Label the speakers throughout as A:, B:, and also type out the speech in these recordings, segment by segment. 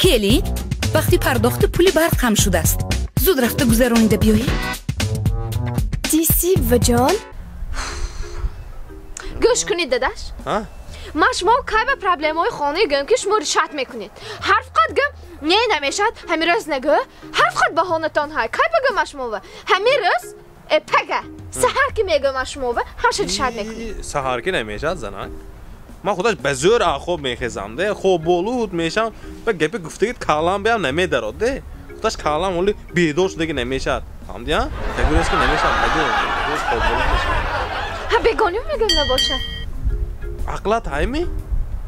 A: Келин, вақти пардохти пули барқ ҳам шудааст. Зуд рафта гузаронида биёед.
B: Диси ваҷон.
C: Гӯш кунед, дадаш. Ман шумо кай ба проблемаҳои хонаи гӯям, ки шумо решать мекунед. Ҳар фақат гӯям, не, намешавад, ҳамин рӯз нагӯ. Ҳар фақат баҳонатон ҳай. Кай ба гӯям шумова? Ҳамин рӯз пага саҳар ки мегӯям шумова, ҳамаша решать мекунед.
D: Саҳар ки намешавад, занак. Ман худаш ба зӯр хоб мехезам, де, хоболуд мешам, ба гапи гуфтагит калам биям намедарод, де. Худаш калам оли бедор шудаги намешавад. Фаҳмидӣ, а? Ягон рӯз ки намешавад, нагӯ, рӯз хоболуд мешавад.
C: Ҳа, бегонӣ мегӯям набошад.
D: Ақлат ҳайми?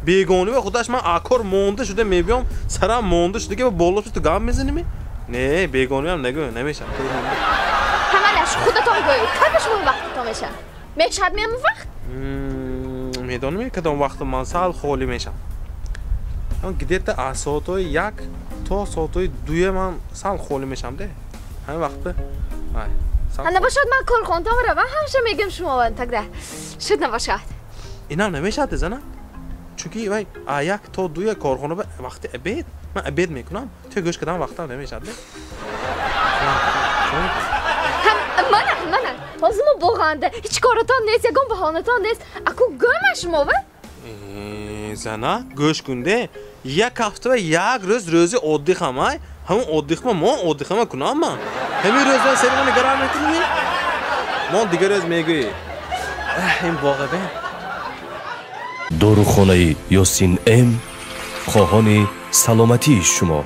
D: Бегонӣ ва худаш ман акор монда шуда мебиём, сарам монда шудаги ва боло шуда гап мезанем? Не, бегониам нагӯ, намешавад.
C: Ҳамалаш худатон гӯед, кай ба шумо вақтатон мешавад? Мешавад меам вақт?
D: Медонам, кадом вақт ман сал холӣ мешавам. Где-то аз соатҳои 1 то соатҳои 2 ман сал холӣ мешавам, де. Ҳамин вақт.
C: Ҳа, набошад, ман корхонатон равам, ҳамаша мегӯям шумо тогда. Шуд набошад.
D: Инам намешавад, зана. Чунки вай а 1 то 2 корхона ба вақти обед, ман обед мекунам, то гӯш кардан вақтам намешавад, де.
C: Мана, мана. Ҳозир мо боғанда, ҳеҷ коратон нест, ягон баҳонатон нест. Аку гӯма шумова?
D: Зана, гӯш кун, де. Як ҳафта ва як рӯз рӯзи отдых ҳамай. Ҳамон отдых ма мо отдых ма кунам ман. Ҳамин рӯз ман сари ман гарам мекунӣ? Мо дигар рӯз мегӯӣ. Ин боға бе.
E: Дорухонаи Ёсин М хоҳони саломатии шумо.